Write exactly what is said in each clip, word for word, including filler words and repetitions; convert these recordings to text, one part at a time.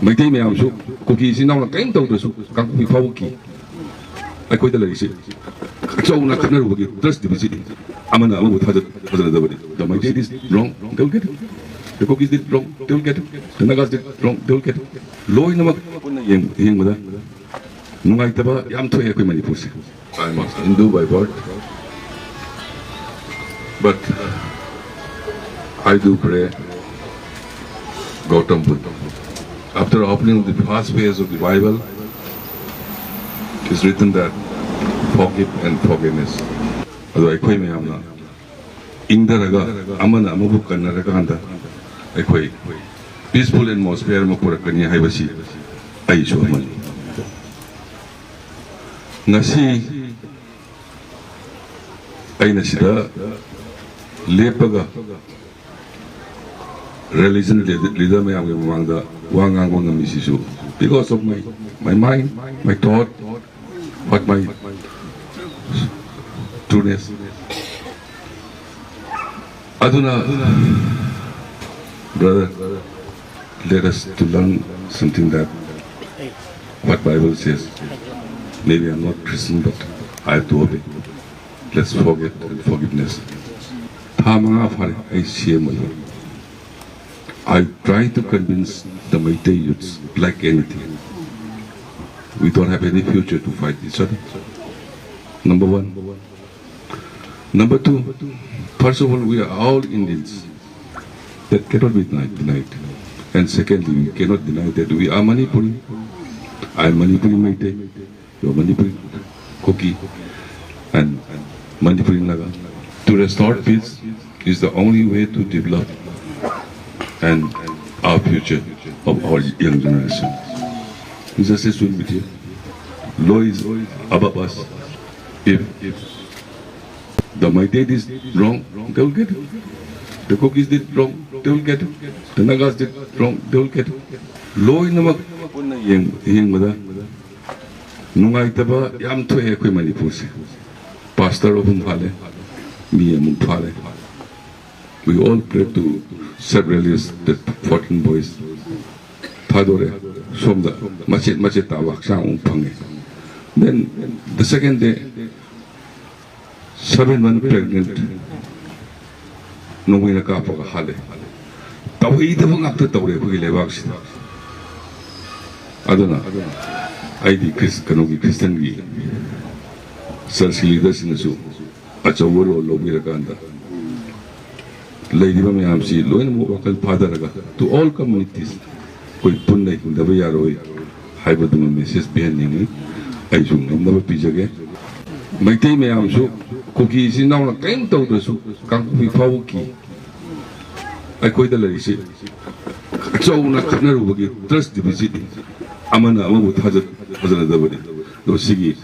ꯃꯩꯇꯩ ꯃꯌꯥꯝꯁꯨ ꯀꯨꯀꯤ ꯏꯆꯤꯟ ꯏꯅꯥꯎꯅ ꯀꯔꯤꯝ ꯇꯧꯗ꯭ꯔꯁꯨ ꯀꯥꯡꯄꯣꯛꯄꯤ ꯐꯥꯎꯕꯒꯤ ꯑꯩꯈꯣꯏꯗ ꯂꯩꯔꯤꯁꯤ ꯑꯆꯧꯅ ꯈꯠꯅꯔꯨꯕꯒꯤ trust deficit, ꯑꯃꯅ ꯑꯃꯕꯨ ꯊꯥꯖ ꯊꯥꯖꯅꯗꯕꯅꯤ꯫ The Meitei did wrong, they will get it. The Kukis did wrong, they will get it. The Nagas did wrong, they will get it. ꯂꯣꯏꯅꯃꯛ ꯄꯨꯟꯅ ꯌꯦꯡ- ꯌꯦꯡꯕꯗ ꯅꯨꯡꯉꯥꯏꯇꯕ ꯌꯥꯝ ꯊꯣꯛꯑꯦ ꯑꯩꯈꯣꯏ ꯃꯅꯤꯄꯨꯔꯁꯦ꯫ I'm Hindu by birth, but I do pray Gautam Buddha. After opening the first page of the Bible, it's written that forgive and forgiveness. ꯑꯗꯣ ꯑꯩꯈꯣꯏ ꯃꯌꯥꯝꯅ ꯏꯪꯊꯔꯒ ꯑꯃꯅ ꯑꯃꯕꯨ ꯀꯟꯅꯔꯀꯥꯟꯗ ꯑꯩꯈꯣꯏ peaceful atmosphere ꯑꯃ ꯄꯨꯔꯛꯀꯅꯤ ꯍꯥꯏꯕꯁꯤ ꯑꯩꯁꯨ ꯑꯃꯅꯤ꯫ ꯉꯁꯤ ꯑꯩꯅ ꯁꯤꯗ ꯂꯦꯞꯄꯒ religion leader ꯃꯌꯥꯝꯒꯤ ꯃꯃꯥꯡꯗ ꯋꯥ ꯉꯥꯡꯕ ꯉꯝꯃꯤꯁꯤꯁꯨ because of my, my mind, my thought, what my trueness. ꯑꯗꯨꯅ, brother, let us to learn something that what Bible says. Maybe I'm not Christian, but I have to obey. Let's forget and forgiveness. ꯊꯥ ꯃꯉꯥ ꯐꯥꯔꯦ ꯑꯩ ꯁꯤ M ꯑꯣꯏꯕ꯫ I try to convince the Meitei youths like anything. We don't have any future to fight each other. Number one. Number two, first of all, we are all Indians. That cannot be denied. denied. And secondly, we cannot deny that we are Manipuri. I am Manipuri Meitei. You are Manipuri Kuki and Manipuri Naga. To restore peace is the only way to develop and our future of our young generation. Injustice will be there. Law is above us. If the Meitei did wrong, they will get it. The Kukis did wrong, they will get it. The Nagas did wrong, they will get it. ꯂꯣꯏꯅꯃꯛ ꯄꯨꯟꯅ ꯌꯦꯡ- ꯌꯦꯡꯕꯗ ꯅꯨꯡꯉꯥꯏꯇꯕ ꯌꯥꯝ ꯊꯣꯛꯑꯦ ꯑꯩꯈꯣꯏ ꯃꯅꯤꯄꯨꯔꯁꯦ꯫ Pastor ꯑꯍꯨꯝ ꯐꯥꯜꯂꯦ, ꯃꯤ ꯑꯃꯨꯛ ꯐꯥꯜꯂꯦ꯫ We all pray to set release the fourteen boys. ꯊꯥꯗꯣꯔꯦ꯫ ꯁꯣꯝꯗ ꯃꯆꯦꯠ ꯃꯆꯦꯠ ꯇꯥꯕ ꯍꯛꯆꯥꯡ ꯑꯃꯨꯛ ꯐꯪꯉꯦ꯫ Then the second day, seven month pregnant ꯅꯣꯡꯃꯩꯅ ꯀꯥꯞꯄꯒ ꯍꯥꯠꯂꯦ꯫ ꯇꯧꯍꯩꯗꯕ ꯉꯥꯛꯇ ꯇꯧꯔꯦ ꯑꯩꯈꯣꯏꯒꯤ ꯂꯩꯕꯥꯛꯁꯤꯗ꯫ ꯑꯗꯨꯅ ꯑꯩꯗꯤ ꯈ꯭ꯔꯤꯁ-, ꯀꯩꯅꯣꯒꯤ ꯈ꯭ꯔꯤꯁꯇꯟꯒꯤ ꯆꯔꯆꯀꯤ ꯂꯤꯗꯔꯁꯤꯡꯅꯁꯨ ꯑꯆꯧꯕ ꯔꯣꯜ ꯂꯧꯕꯤꯔꯀꯥꯟꯗ ꯂꯩꯔꯤꯕ ꯃꯌꯥꯝꯁꯤ ꯂꯣꯏꯅꯃꯛ ꯋꯥꯈꯜ ꯐꯥꯊꯔꯒ, to all communities, ꯑꯩꯈꯣꯏ ꯄꯨꯟꯅ ꯍꯤꯡꯗꯕ ꯌꯥꯔꯣꯏ ꯍꯥꯏꯕꯗꯨꯃ ꯃꯦꯁꯦꯖ ꯄꯤꯍꯟꯅꯤꯡꯏ꯫ ꯑꯩꯁꯨ ꯉꯝꯅꯕ ꯄꯤꯖꯒꯦ꯫ ꯃꯩꯇꯩ ꯃꯌꯥꯝꯁꯨ, ꯀꯨꯀꯤ ꯏꯆꯤꯟ ꯏꯅꯥꯎꯅ ꯀꯔꯤꯝ ꯇꯧꯗ꯭ꯔꯁꯨ, ꯀꯥꯡꯄꯣꯛꯄꯤ ꯐꯥꯎꯒꯤ ꯑꯩꯈꯣꯏꯗ ꯂꯩꯔꯤꯁꯤ ꯑꯆꯧꯅ ꯈꯠꯅꯔꯨꯕꯒꯤ ꯇ꯭ꯔꯁ ꯗꯤꯐꯤꯁꯤꯠ, ꯑꯃꯅ ꯑꯃꯕꯨ ꯊꯥꯖ-, ꯊꯥꯖꯅꯗꯕꯅꯤ꯫ ꯑꯗꯣ ꯁꯤꯒꯤ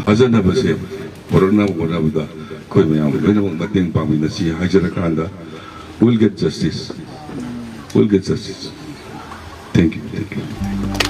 ꯊꯥꯖꯅꯕꯁꯦ ꯄꯨꯔꯛꯅꯕ ꯍꯣꯠꯅꯕꯗ ꯑꯩꯈꯣꯏ ꯃꯌꯥꯝ ꯂꯣꯏꯅꯃꯛ ꯃꯇꯦꯡ ꯄꯥꯡꯃꯤꯟꯅꯁꯤ ꯍꯥꯏꯖꯔꯀꯥꯟꯗ, we'll get justice, we'll get justice. Thank you, thank you.